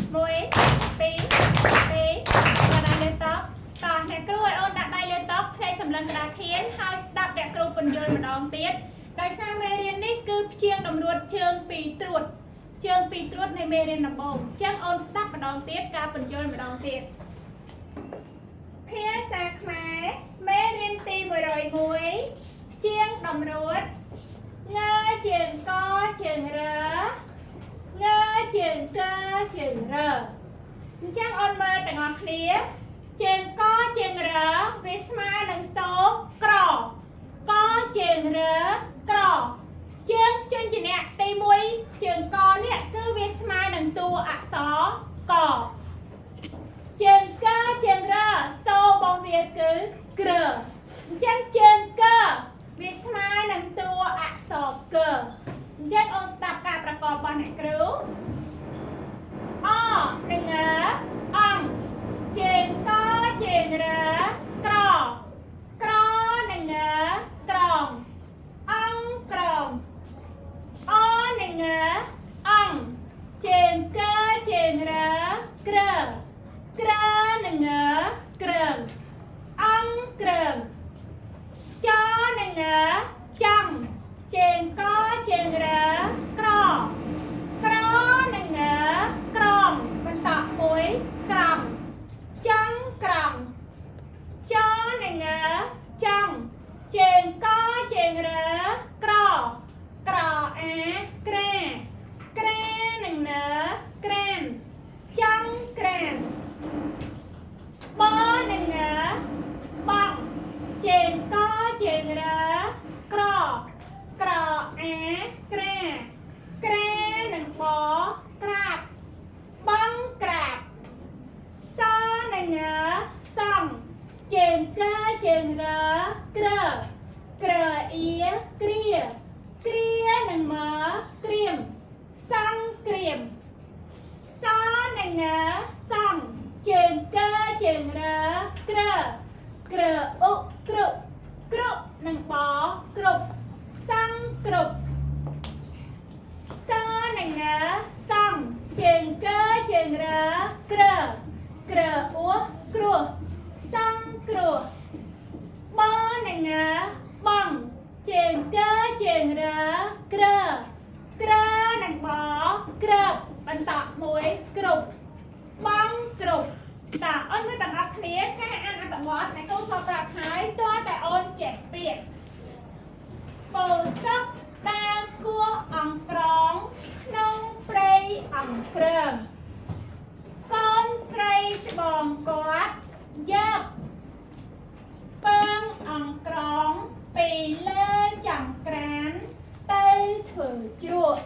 1 2 3ដាក់ដៃលើតុតោះអ្នកគ្រូឲ្យអូនដាក់ដៃលើតុភ្នែកសម្លឹងក្តារខៀនហើយស្ដាប់អ្នកគ្រូពន្យល់ម្ដងទៀតដោយសារមេរៀននេះគឺព្យាង្គតម្រួតជើងពីរត្រួតជើងពីរត្រួតនៃមេរៀនដំបូងអញ្ចឹងអូនស្ដាប់ម្ដងទៀតការពន្យល់ម្ដងទៀតភាសាខ្មែរមេរៀនទី101ព្យាង្គតម្រួតងើជើងកជើងរងើជើងកជើងរអញ្ចឹងអូនមើលទាំងអស់គ្នាជើងកជើងរវាស្មើនឹងសូក្រកជើងរក្រជើងជញ្ជនៈទី1ជើងកនេះគឺវាស្មើនឹងតួអក្សរកជើងកជើងរសូរបស់វាគឺក្រអញ្ចឹងជើងកវាស្មើនឹងតួអក្សរកអញ្ចឹងអូនស្ដាប់ការប្រកបរបស់អ្នកគ្រូ អនឹងអអង្គជើងកជើងរក្រក្រនឹងអក្រងអង្គក្រងអនឹងអអង្គជើងកជើងរក្រក្រនឹងអក្រើងអង្គក្រើងចនឹងអចង់ជើងកជើងរក្រ ក្រនឹងក្រងបន្តមួយក្រងចង់ក្រងចនឹងចង់ជើងកជើងរក្រក្រអាក្រាក្រានឹងនក្រានចង់ក្រានបនឹងបងជើងកជើងរក្រក្រអាក្រា ក្រានឹងបក្រាបបងក្រាបសនឹងសងជើងកជើងរក្រក្រអៀគ្រាគ្រានឹងមក្រៀមសងក្រៀមសនឹងសងជើងកជើងរក្រក្រអុក្រុក្រុនឹងបគ្រប់សងគ្រប់ សនឹងសងជើងកជើងរក្រក្រអួគ្រោះសងគ្រោះបនឹងបងជើងកជើងរក្រក្រនឹងបក្របបន្តមួយគ្រប់បងគ្រប់តាអូនមើលទាំងអស់គ្នាការអានអត្ថបទអ្នកកូនសប្រាប់ហើយតើតែអូនចេះពាក្យ ពោសុកដើរគោះអង្ក្រងក្នុងព្រៃអង្គ្រើងកូនស្រីច្បងគាត់យកពើងអង្ក្រងពីលើចង្ក្រានទៅធ្វើជ្រក់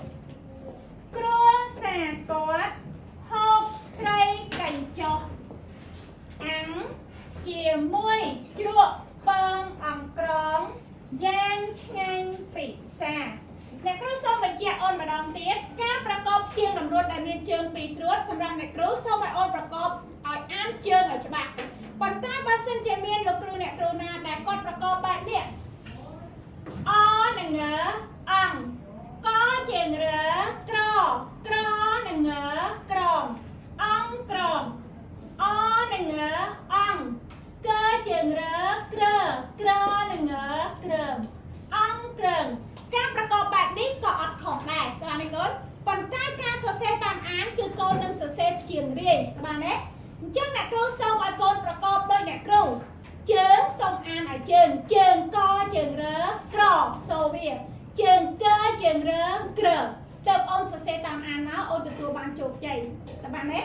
គ្រួសារគាត់ហូបត្រីកញ្ចុះអាំងជាមួយជ្រក់ពើងអង្ក្រង យ៉ាងឆ្ងាញ់ពិសាអ្នកគ្រូសូមបញ្ជាក់អូនម្ដងទៀតការប្រកបជាងតម្រួតដែលមានជើងពីរត្រួតសម្រាប់អ្នកគ្រូសូមឲ្យអូនប្រកបឲ្យអានជើងឲ្យច្បាស់ប៉ុន្តែបើសិនជាមានលោកគ្រូអ្នកគ្រូណាដែលគាត់ប្រកបបែបនេះអនឹងអង្គកជើងរក្រក្រនឹងក្រងអង្គក្រងអនឹងអង្គកជើងរក្រក្រនឹងក្រើងអង្គក្រើងការប្រកបបែបនេះក៏អត់ខុសដែរស្ដាប់នេះកូនប៉ុន្តែការសរសេរតាមអានគឺកូននឹងសរសេរព្យាង្គរាយស្ដាប់ទេអញ្ចឹងអ្នកគ្រូសូមឲ្យកូនប្រកបដោយអ្នកគ្រូជើងសូមអានឲ្យជើងជើងកជើងរក្រសូវាជើងកជើងរក្រទៅអូនសរសេរតាមអានមកអូនទទួលបានជោគជ័យស្ដាប់ទេ